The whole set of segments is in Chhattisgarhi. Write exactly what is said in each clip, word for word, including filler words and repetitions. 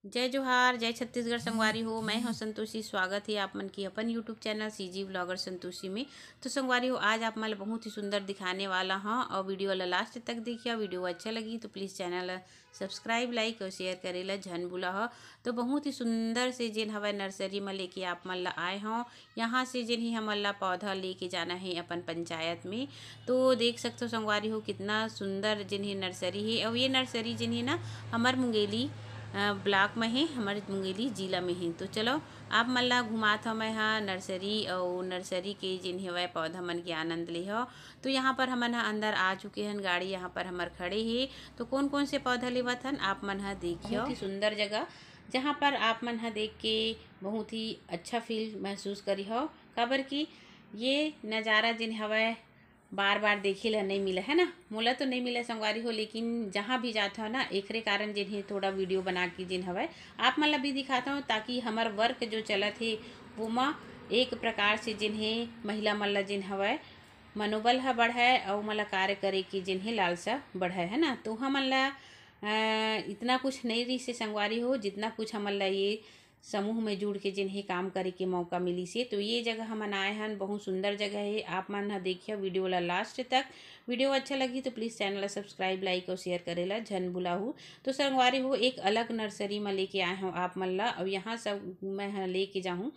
जय जोहार, जय छत्तीसगढ़ संगवारी हो। मैं हूं संतोषी, स्वागत है आप मन की अपन YouTube channel CG blogger Santoshi में। तो संगवारी हो, आज आप मन ल बहुत ही सुंदर दिखाने वाला हूं और वीडियो ला लास्ट तक देखिए। वीडियो अच्छा लगी तो प्लीज चैनल ला सब्सक्राइब, लाइक और शेयर करे ला झन भूला हो। तो बहुत ही सुंदर से जेन हवय नर्सरी में लेके आप मन ला आए हों। यहाँ से जेन ही हमन ला पौधा लेके जाना है अपन पंचायत में। तो देख सकथो संगवारी हो, कितना सुंदर जेन ही नर्सरी है। और ये नर्सरी जेन ही ना हमर मुंगेली अ, ब्लॉक में है, हमर मुंगेली जिला में है। तो चलो, आप मन ला घुमात हव मैं हा नर्सरी, और नर्सरी के जेन हवय पौधा मन के आनंद ले हो। तो यहाँ पर हमन हा अंदर आ चुके हन, गाड़ी यहाँ पर हमर खड़े हे। तो कौन कौन से पौधा लेवत हन, आप मन हा देखियो। बहुत ही सुंदर जगह, जहाँ पर आप मन हा देख के बहुत ही अच्छा फील महसूस करी हो, काबर कि ये नज़ारा जेन हवय बार बार देखे ला नहीं मिला है ना, मोला तो नहीं मिला संगवारी हो, लेकिन जहाँ भी जात हो ना, एकरे कारण जेन हे थोड़ा वीडियो बना के जेन हवय आप मन ला भी दिखाता हूँ, ताकि हमर वर्क जो चलत हे वो मा एक प्रकार से जेन हे महिला मन ला जेन हवय मनोबल ह बढ़य, अउ मोला कार्य करे के जेन हे लालसा बढ़य, है ना। तो हमन ला अ, इतना कुछ नहीं रहिसे संगवारी हो, जितना कुछ हमन ला ये समूह में जुड़ के जेन हे काम करे के मौका मिलिसे। तो ये जगह हमन आए हन, बहुत सुंदर जगह हे। आप मन ह देखिए वीडियो ला लास्ट तक। वीडियो अच्छा लगी तो प्लीज चैनल ला सब्सक्राइब, लाइक और शेयर करे ला झन भुलाहू। तो संगवारी हो, एक अलग नर्सरी में लेके आए हूँ आप मन ला, और यहाँ सब मैं ह लेके जाहूँ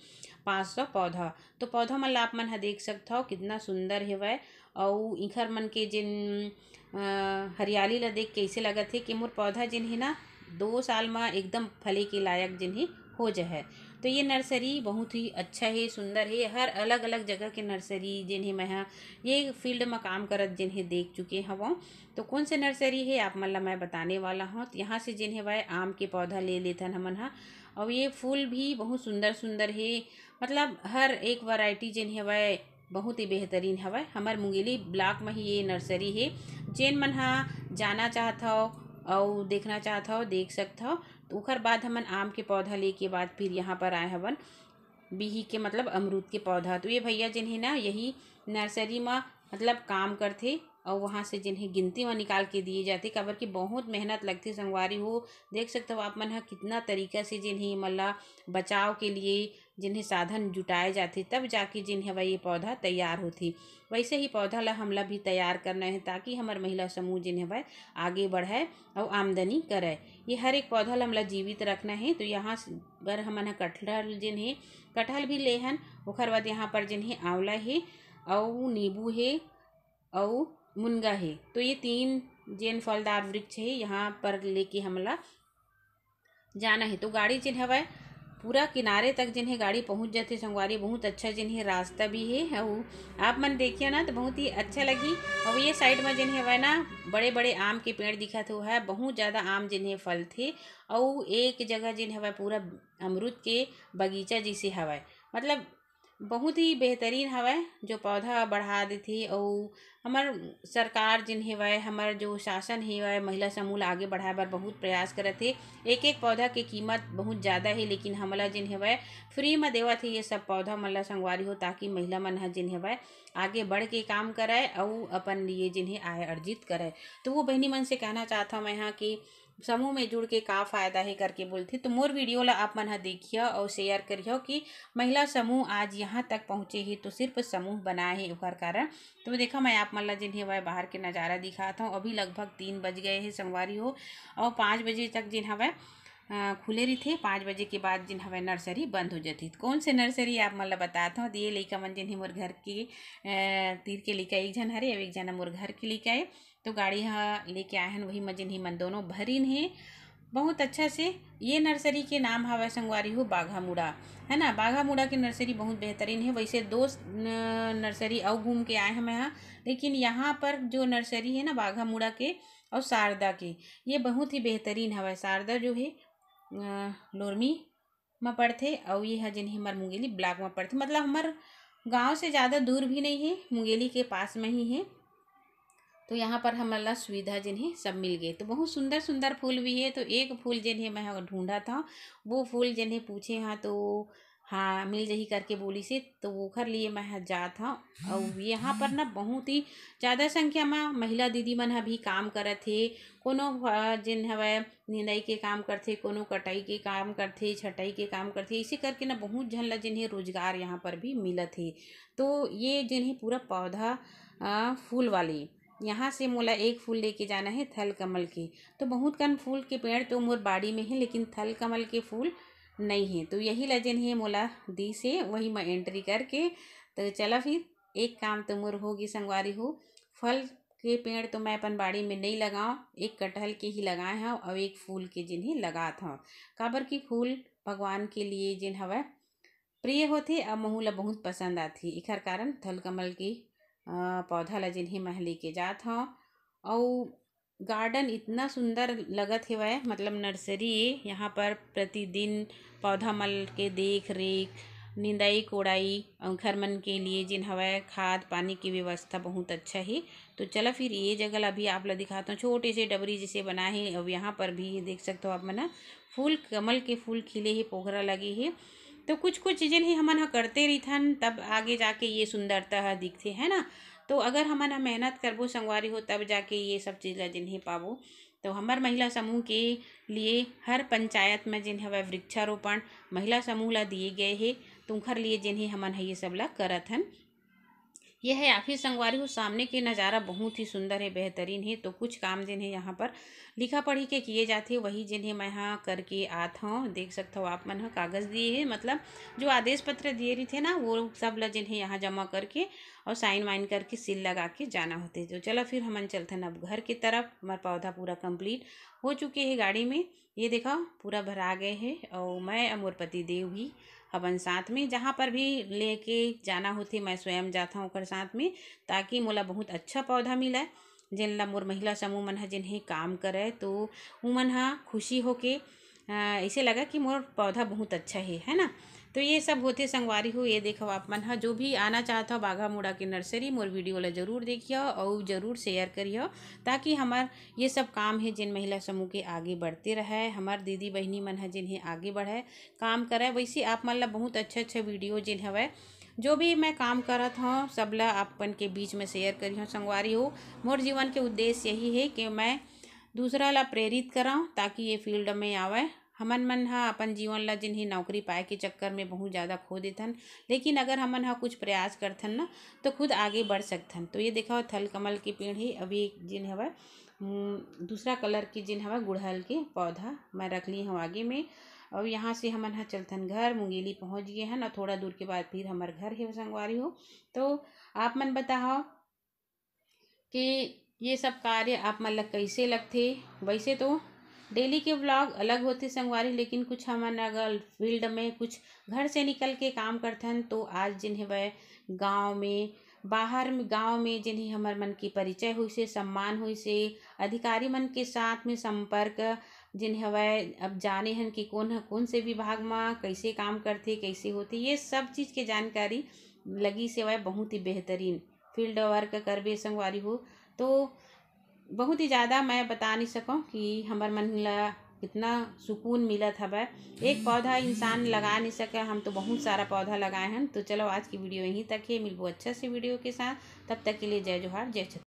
पाँच सौ पौधा। तो पौधा मन ला आप मन ह देख सकथव, कितना सुंदर हेवय। अउ इखर मन के जेन अ, हरियाली ला देख के ऐसे लगत हे कि मोर पौधा जेन हे ना, दो साल म एकदम फले के लायक जेन हे हो जाए। तो ये नर्सरी बहुत ही अच्छा हे, सुंदर हे। हर अलग अलग जगह के नर्सरी जेन हे मैं ह ये फील्ड म काम करत जेन हे देख चुके हवं। तो कौन से नर्सरी हे आप मन ला मैं बताने वाला हूँ। तो यहाँ से जेन हे वह आम के पौधा ले लेथन हमन ह। और ये फूल भी बहुत सुंदर सुंदर हे, मतलब हर एक वैरायटी जेन हे वह बहुत ही बेहतरीन हवय। हमर मुंगेली ब्लॉक में ही ये नर्सरी हे। जेन मन ह जाना चाहत हव अउ देखना चाहत हव, देख सकत हव। तो ओकर बाद हमन आम के पौधा लेके बाद फिर यहाँ पर आए हवन बिही के, मतलब अमरूद के पौधा। तो ये भैया जेन हे ना, यही नर्सरी म मतलब काम करथे अउ वहाँ से जेन हे गिनती म निकाल के दिए जाथे, काबर कि बहुत मेहनत लगथे संगवारी हो। देख सकत हव आप मन ह कितना तरीका से जेन हे एमन ला बचाव के लिए जेन हे साधन जुटाए जाथे, तब जाके जेन हवय ये पौधा तैयार होथे। वैसे ही पौधा ला हमला भी तैयार करना हे, ताकि हमर महिला समूह जेन हवय आगे बढ़य अउ आमदनी करय। ये हर एक पौधा ला हमला जीवित रखना हे। तो यहाँ स-, बर हमन ह कटहल जेन हे, कटहल भी ले हन। ओखर बाद यहाँ पर जेन हे आंवला हे, अउ नींबू हे, अउ मुनगा हे। तो ये तीन जेन फलदार वृक्ष हे, यहाँ पर लेके हमला जाना हे। तो गाड़ी जेन हवय पूरा किनारे तक जेन हे गाड़ी पहुँच जाथे संगवारी। बहुत अच्छा जेन हे रास्ता भी हे। अउ आप मन देखिए ना तो बहुत ही अच्छा लगी। अउ ये साइड में जेन हवय ना, बड़े बड़े आम के पेड़ दिखत हे, बहुत ज़्यादा आम जेन हे फलथे। अउ एक जगह जेन हवय पूरा अमरूद के बगीचा जैसे हवय, मतलब बहुत ही बेहतरीन हवय, जो पौधा बढ़ा देथे। अउ हमर सरकार जेन हेवय, हमर जो शासन हेवय, महिला समूह ला आगे बढ़ाए बर बहुत प्रयास करत हे। एक एक पौधा के कीमत बहुत ज़्यादा हे, लेकिन हमला जेन हेवय फ्री म देवत हे ये सब पौधा मन ला संगवारी हो, ताकि महिला मन ह जेन हेवय आगे बढ़ के काम करय अउ अपन लिए जेन हे आय अर्जित करय। तो वो बहिनी मन से कहना चाहत हव मैं ह कि समूह में जुड़ के का फायदा हे करके बोलथे। तो मोर वीडियो ला आप मन ह देखियो अउ शेयर करियो कि महिला समूह आज यहाँ तक पहुँचे हे, तो सिर्फ समूह बनाए हे ओकर कारण। तो देखा, मैं आप मन ला जेन हवय बाहर के नज़ारा दिखात हूँ। अभी लगभग तीन बज गए हे संगवारी हो, अउ पाँच बजे तक जेन हवय अ, खुले रहिथे। पाँच बजे के बाद जेन हवय नर्सरी बंद हो जाथे। कौन से नर्सरी आप मन ला बतात हूँ, ये लइका मन जेन हे मोर घर के अ, तीर के लइका एक झन हरे, अउ एक झन मोर घर के लइका हे। तो गाड़ी ह लेके आए हन, वही म जेन हे मन दोनों भरिन हे बहुत अच्छा से। ये नर्सरी के नाम हवय संगवारी हो बाघा मुड़ा, है ना। बाघा मुड़ा के नर्सरी बहुत बेहतरीन हे। वैसे दो स-, न-, नर्सरी अउ घूम के आए हन मैं ह, लेकिन यहाँ पर जो नर्सरी हे ना बाघा मुड़ा के अउ शारदा के, ये बहुत ही बेहतरीन हवय। शारदा जो हे अ, लोरमी म पड़थे, अउ ये ह जेन हे हमर मुंगेली ब्लॉक म पड़थे, मतलब हमर गांव से ज़्यादा दूर भी नहीं हे, मुंगेली के पास में ही हे। तो यहाँ पर हमन ला सुविधा जेन हे सब मिल गए। तो बहुत सुंदर सुंदर फूल भी हे। तो एक फूल जेन हे मैं ह ढूंढत हव, वो फूल जेन हे पूछे ह तो हाँ, मिल जही करके बोलिस हे, तो ओखर लिए मैं ह जात हव। अउ यहाँ पर ना बहुत ही ज़्यादा संख्या म महिला दीदी मन ह भी काम करत हे। कोनो, अ, जेन हवय निंदई के काम करथे, कोनो कटई के काम करथे, छटई के काम करथे, इसे करके ना बहुत झन ला जेन हे रोजगार यहाँ पर भी मिलत हे। तो ये जेन हे पूरा पौधा, अ, फूल वाली, यहाँ से मोला एक फूल लेके जाना हे थल कमल के। तो बहुत कन फूल के पेड़ तो मोर बाड़ी में हे, लेकिन थल कमल के फूल नहीं हे। तो यही ला जेन हे मोला दिस हे, वही मैं entry करके, तो चला फिर एक काम तो मोर होगे संगवारी हो। फल के पेड़ तो मैं अपन बाड़ी में नहीं लगाव, एक कटहल के ही लगाए हव अउ एक फूल के जेन हे लगात हव, काबर कि फूल भगवान के लिए जेन हवय प्रिय होथे अउ महू ला बहुत पसंद आथे, एखर कारण थलकमल के, अ, पौधा ला जेन हे मैं लेके जात हव। अउ garden इतना सुंदर लगत हेवय, मतलब नर्सरी ए, यहाँ पर प्रतिदिन पौधा मन के देख रेख, निंदाई कोड़ाई, अउ घर मन के लिए जेन हवय खाद पानी के व्यवस्था बहुत अच्छा हे। तो चला फिर ये जगह ला भी आप ला दिखात हव, छोटे से डबरी जैसे बनाए हे। अब यहाँ पर भी देख सकत हव आप मन ह, फूल, कमल के फूल खिले हे, पोखरा लगे हे। तो कुछ कुछ चीजें ही हमन ह करते रहिथन, तब आगे जाके ये सुंदरता ह दिखथे, है ना। तो अगर हमन ह मेहनत करबो संगवारी हो, तब जाके ये सब चीज ला जेन हे पाबो। तो हमर महिला समूह के लिए हर पंचायत में जेन हवय वृक्षारोपण महिला समूह ला दिए गए हे, तो उंखर लिए जेन हे हमन ह ये सब ला करत हन। ये है या फिर संगवारी हो, सामने के नज़ारा बहुत ही सुंदर है, बेहतरीन है। तो कुछ काम जेन है यहाँ पर लिखा पढ़ी के किए जाथे, वही जेन है मैं हा करके आत हव। देख सकत हव आप मन ह कागज़ दिए है, मतलब जो आदेश पत्र दिए रहिथे ना, वो सब ला जेन है यहाँ जमा करके और साइन वाइन करके सील लगा के जाना होथे। तो चला फिर हमन चलथन अब घर के तरफ। हमार पौधा पूरा कंप्लीट हो चुके है गाड़ी में। ये देखा, पूरा भरा गए है और मैं और मोर पति देव भी अपन साथ में, जहाँ पर भी लेके जाना होथे, मैं स्वयं जात हव ओकर साथ में, ताकि मोला बहुत अच्छा पौधा मिलय। जेन ला मोर महिला समूह मन ह जेन हे काम करय, तो उमन ह खुशी होके, अ, ऐसे लगा कि मोर पौधा बहुत अच्छा हे, है ना। तो ये सब होथे संगवारी हो। ये देखो, आप मन ह जो भी आना चाहत हो बाघा मुड़ा के नर्सरी, मोर वीडियो ला जरूर देखियो और जरूर शेयर करियो, ताकि हमार ये सब काम हे जेन महिला समूह के आगे बढ़ते रहय, हमार दीदी बहिनी मन ह जेन हे आगे बढ़य, काम करय। वैसे आप मन ला बहुत अच्छा अच्छा वीडियो जेन हवय, जो भी मैं काम करत हव, सब ला आप मन के बीच में शेयर करिहव संगवारी हो। मोर जीवन के उद्देश्य यही है कि मैं दूसरा ला प्रेरित करव, ताकि ये फील्ड में आवय। हमन मन ह अपन जीवन ला जेन हे नौकरी पाए के चक्कर में बहुत ज़्यादा खो देथन, लेकिन अगर हमन ह कुछ प्रयास करथन ना, तो खुद आगे बढ़ सकथन। तो ये देखा, थल कमल के पेड़ हे, अभी जेन हवय, उम, दूसरा कलर के जेन हवय गुड़हल के पौधा मैं रख ली हव आगे में। और यहाँ से हमन ह चलथन घर, मुंगेली पहुँच गए हन और थोड़ा दूर के बाद फिर हमर घर हे संगवारी हो। तो आप मन बताओ कि ये सब कार्य आप मन ला कैसे लगथे। वैसे तो डेली के व्लॉग अलग होथे संगवारी, लेकिन कुछ हमन अगर फील्ड में कुछ घर से निकल के काम करथन, तो आज जेन हवय गांव में, बाहर में, गांव में जेन हे हमर मन के परिचय होइसे, सम्मान होइसे, अधिकारी मन के साथ में संपर्क जेन हवय, अब जाने हन कि कौन ह कौन से विभाग म कैसे काम करथे, कैसे होथे, ये सब चीज़ के जानकारी लगी से हवय बहुत ही बेहतरीन। फील्ड वर्क करबे संगवारी हो, तो बहुत ही ज़्यादा मैं बता नहीं सकूँ कि हमर मन ला कितना सुकून मिलत हवय। एक पौधा इंसान लगा नहीं सके, हम तो बहुत सारा पौधा लगाए हन। तो चलो, आज की वीडियो यहीं तक है, मिलबो अच्छा से वीडियो के साथ, तब तक के लिए जय जोहार, जय छत्तीसगढ़।